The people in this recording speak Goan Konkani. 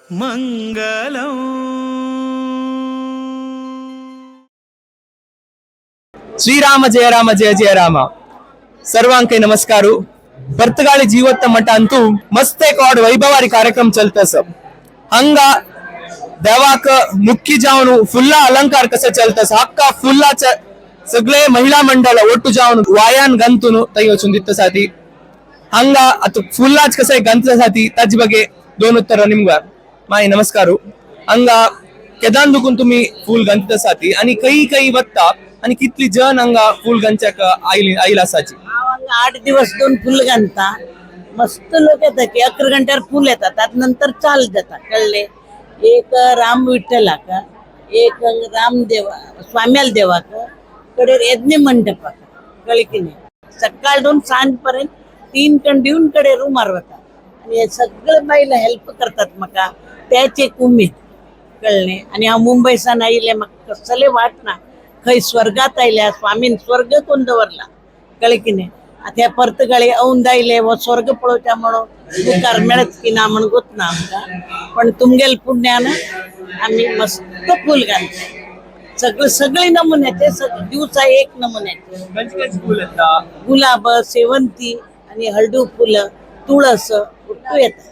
మంగళం. ಶ್ರೀರಾಮ ಜಯ ರಾಮ ಜಯ ಜಯ ರಾಮ. ಸರ್ವಾಂಕೈ ನಮಸ್ಕಾರ. ಬರ್ತಗಾಳಿ ಜೀವತ್ತ ಮಠ ಅಂತೂ ಮಸ್ತ್ ಕಾಡ್ ವೈಭವಾರಿ ಕಾರ್ಯಕ್ರಮ ಚलತಸ. ಹಂಗ देवाक मुख्य जावन फुल्ला अलंकार कसं चलतस, हक्का फुल्ला सगळे महिला मंडळ ಒಟ್ಟು जावन वायान गंतून तै वचून दित्तसाठी. ಹಂಗ ಅದು ಫುಲ್ಲಾಚ್ ಕಸ ಗಂತಸಾತಿ ತಾಜ್ ಬಗ್ಗೆ दोन उत्तर निमगा. माई नमस्कार. ಹಂಗ केदान दुकून तुम्ही फूल गंतसाती आणि कई कई वत्ता आणि कितली जन हंगा फूल गंच्याक आईल आईल असाची? हांव हांगा 8 दिवस दोन फुल घालता. मस्त लोक येतात की 11 घंट्यार फुल येतात. त्यात नंतर चाल जाता, कळले? एक राम विठ्ठलाक, एक रामदेव स्वाम्याल देवाक, कडे यज्ञ मंडपाक, कळले की नाही? सकाळ दोन सांजपर्यंत तीन कंडिवून कडे रूमार वता आणि हे सगळे बायला हेल्प करतात म्हाका, त्याच एक उमेद, कळले? आणि हांव मुंबय सान आयिल्लें, म्हाका कसले वाट ना, खंय स्वर्गात आयल्या. स्वामीन स्वर्ग कोण दवरला, कळ्ळें की नाही? आतां ह्या पर्तगाळी औंद आयले, हो स्वर्ग पळोवच्या म्हणून मुखार मेळत की ना म्हण गोत ना आमकां, पण तुमगेल पुण्यान आमी मस्त फूल घालता. सगळे सगळे नमुन्याचे, दिवसा एक नमुन्याचे. खंयचे खंयचे फूल येता? गुलाब, शेवंती आणि हळदू फुलं, तुळस, उट्टू येता.